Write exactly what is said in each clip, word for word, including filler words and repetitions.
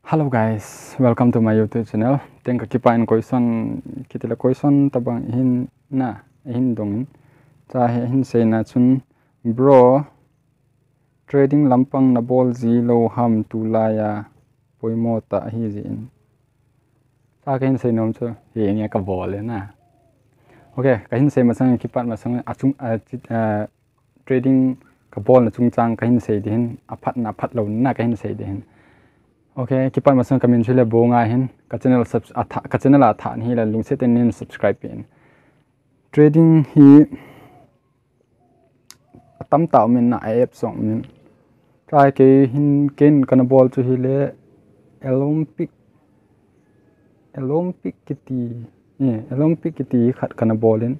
Hello guys, welcome to my YouTube channel. Teng ka kipah in question, kiti le question tabang hin na, hin dong in. Cha he hin seina chun, bro, trading lampang na bol ji lou ham tulai a poimo tah hi ji in. Cha ka hin seinom chu, hi nge ka bol e na. Okay, ka hin sei masang, kipat masang, a chung, a, chi- a, trading ka bolna chungchang ka hin sei ding hin, a phatna, a phatlouna ka hin sei ding hin. Okay, kipat masang ka min chu le Bonga hin, ka channel subs- a tha- ka channel a tha ni le lungset in nin subscribe peh in. Trading hi a tam tah um in na, a app song um in. Cha kei hin ken kana bol chu hi le Olympic Olympic kiti, eh, Olympic kiti khat kana bol in,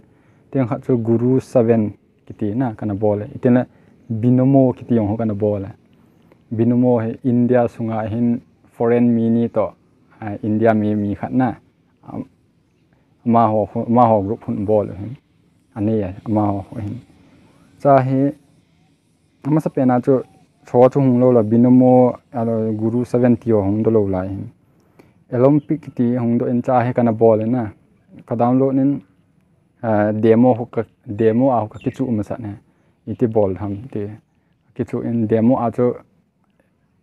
teng khat chu Guru Seven kiti na kana bol e, iten le Binomo kiti jong ho kana bol e. Binomo hi India sunga hin foreign mi ni toh, ah, India mi, mi khat na, am- amaho, amaho group hon bol u hin, anei e, amaho hin. Cha hi amasa pena chu, cho chu hung lou la, Binomo, alo Guru Seven ti ho hung doh lou lai hin. Olympic kiti hung doh in cha hi kana bol in na. Ka download in, ah, demo ho ka, demo a ho ka kichu masat ne. Iti bol tham ti. Kichu in demo a chu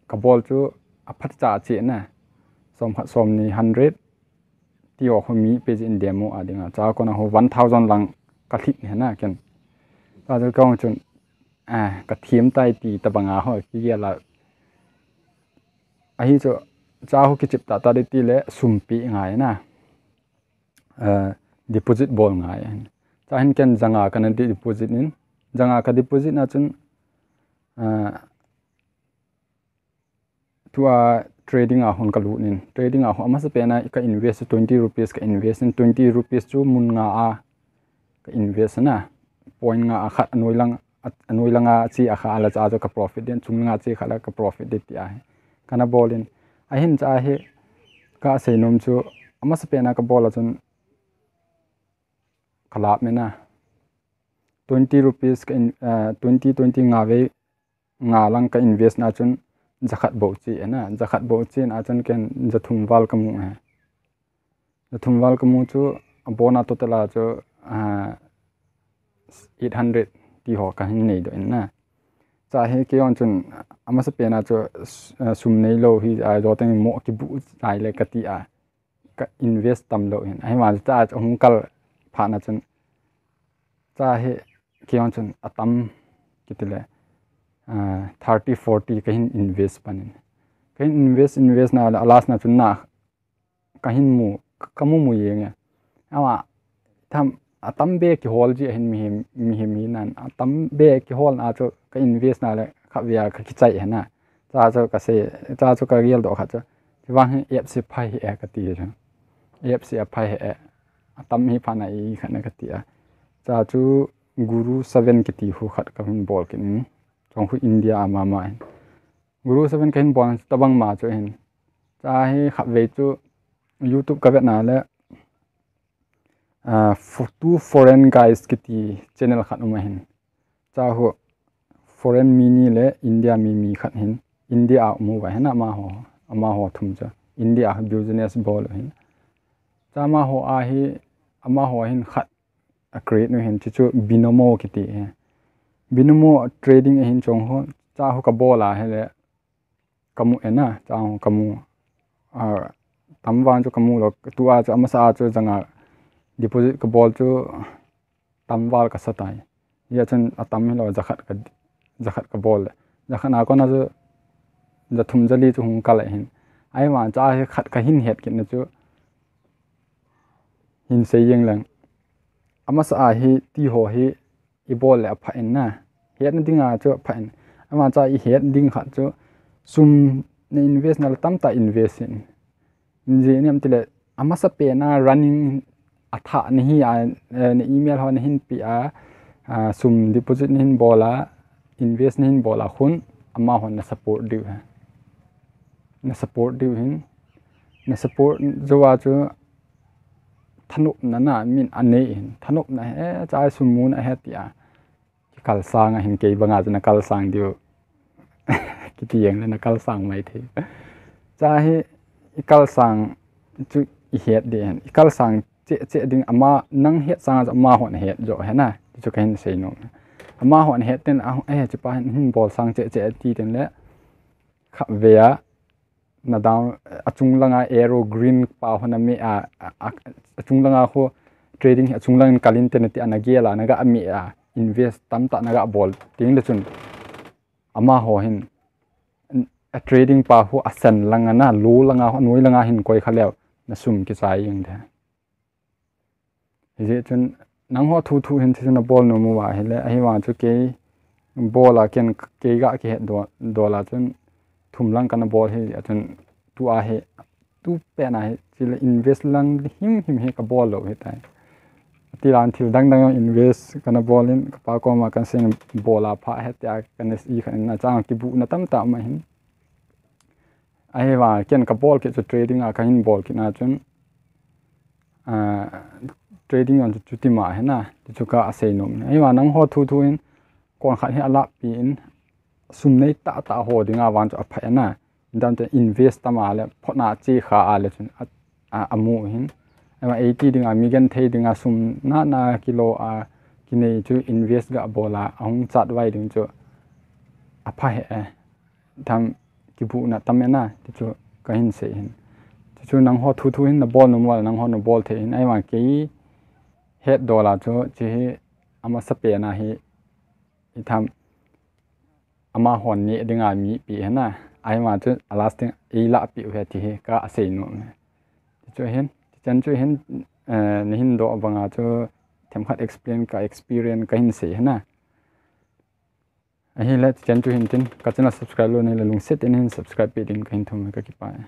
ka bol chu a phat cha chi na. Som khat som ni hundred ti ho mi pe ji in demo a dinga. Cha kona ho one thousand lang ka lhit ne na ken. Cha chu kong chun a, ka thiam tai ti tabanga ho kigel a. Ahi chu, cha ho kichep tah tah ding ti le sum pe ngai na. A, deposit bol ngai. Cha hin ken janga kana deposit in, janga ka deposit na chun, a, tua trading a hon ka lut in. Trading a hon amasa pena ka invest twenty rupees ka invest in, twenty rupees chu mun nga a ka invest na. Point nga a khat anoi lang, anoi langa chi a kha la cha chu ka profit ding, chung langa chi kha la ka profit ding ti ahi. Kana bol in. Ahin cha hi ka seinom chu amasa pena ka bol a chun ka lap me na. Twenty rupees ka in, ah, twenty, twenty nga vei nga lang ka invest na chun jakhat bou chi e na, jakhat bou chi na chun ken jathum val ka mu e. Jathum val ka mu chu abona total a chu, ah, eight hundred ti ho ka hin nei doh in na. Cha hi kei jong chun amasa pena chu, ah, sum nei lou hi a jo teng mo kibu chai le ka ti a. Ka invest tam lou hin. Ahi ma cha chu hung kal phat na chun. Cha hi kei jong chun atam kiti le, ah, thirty, forty ka hin invest pan in. Ka hin invest, invest na la, last na chun na ka hin mu, ka mu mu jeng e. Ama tham atam be kihol ji ahin mihem, mihem hi nan. Atam be kihol na chu ka invest na le kha via ka kichai he na. Cha chu ka sei, cha chu ka gel doh khat chu. Chi vang hi app se phai he ka ti chu. App se a phai he. Atam hi pha na i khat na ka ti a. Cha chu Guru Seven kiti hu khat ka hin bol kin. Chong hu India a mama hin. Guru Seven ka hin bol tabang ma chu hin. Cha hi khat vei chu YouTube ka vet na le, ah, fo- two foreign guys kiti channel khat um ahin. Cha hu foreign mi ni le India mi mi khat hin. India a um uva hin amaho, amaho thum cha. India a business bol u hin. Cha amaho a hi, amaho hin khat a create u hin chu chu Binomo kiti he. Binomo trading ahin chong ho. Cha hu ka bol a he le. Ka mu e na, cha hu ka mu. Ah, tam vang chu ka mu lou, tua chu amasa a chu janga deposit ka bol chu tam val ka sa tai. Hia chun atam hi lou jakhat ka, jakhat ka bol le. Jakhat na kona chu jathum jali chu hung kal ahin. Ahi vang cha hi khat ka hin het kit na chu hin sei jeng leng. Amasa a hi ti ho hi i bol le apha in na. Het na dinga chu apha in. Ama cha i het ding khat chu sum na invest na le tam tah invest in. Inji niam ti le amasa pena running a tha na hi a, eh, na email ho na hin pe a, ah, sum deposit na hin bol a, invest na hin bol a khun amahon na support diu he. Na support diu hin. Na support jou a chu thanopna na min anei hin. Thanopna he, cha sum mun a he ti a. Kikal sang ahin kei banga chu na kal sang diu. Kiti jeng le na kal sang mai thei. Cha hi ikal sang chu ihet ding ahin. Ikal sang cheh cheh ding ama nang het sang chu amahon ahet jo ahi na. Chu kahin seinom. Amahon ahet ten a, eh, chupa hin, hin bol sang cheh cheh ati ten le khatvei a na down, achung langa arrow green pa ho na me a, a, a, achung langa ho trading hi achung langin kalin te nati ana gel a, naga me a, invest tamtah naga bol ding le chun amaho hin a trading pa ho asan langa na, low langa ho, anoi langa hin koi kha leu, na sum kichai jeng de. Hijeh chun nangho thuthu hin chu nabol nom uva ahile, ahivang chu kei bol a ken kei ga kihet do, dol a chun thum lang kana bol hi, a chun tua hi, tu pen a hi, chule invest lang himhim hi kabol lou hitai. Ati lang thil dang dang invest kana bol in, kapa koma kana sei in bol a pha hitia kana sei khan in, achang kibuhna tamtah um ahin. Ahivang ken kabol kit chu trading a kahin bol kit na chun, trading jong chu chuti ma ahi na, ti chu ka asei nom. Ahivang nangho thuthu in, kon khat hi alahpi in, sum nei tahtah ho dinga vang chu apha e na. Dam te invest tam a le, phot na che kha a le chun a, a, amu hin. Ahivang eiti dinga, mi genthei dinga sum nana kilo a kinei chu invest ga bol a, ahung chatvai ding chu apha e. Tham kibuhna tam e na, ti chu kahin sei hin. Ti chu nangho thuthu hin nabol nom uva le nangho nabol thei hin. Ahivang kei het dol a chu, chu hi amasapen a hi, itham amahon neh dinga mi pe hi na. Ahivang chu a lasting eilahpeh u hi ti hi ka asei nom e. Ti chu hin, tichan chu hin, eh, nahin doh banga chu themkhat explain ka experience kahin sei hi na. Ahile tichan chu hin tin, ka channel subscribe lou nahi le lungset in hin subscribe peh ding kahin thum e, kakipah e.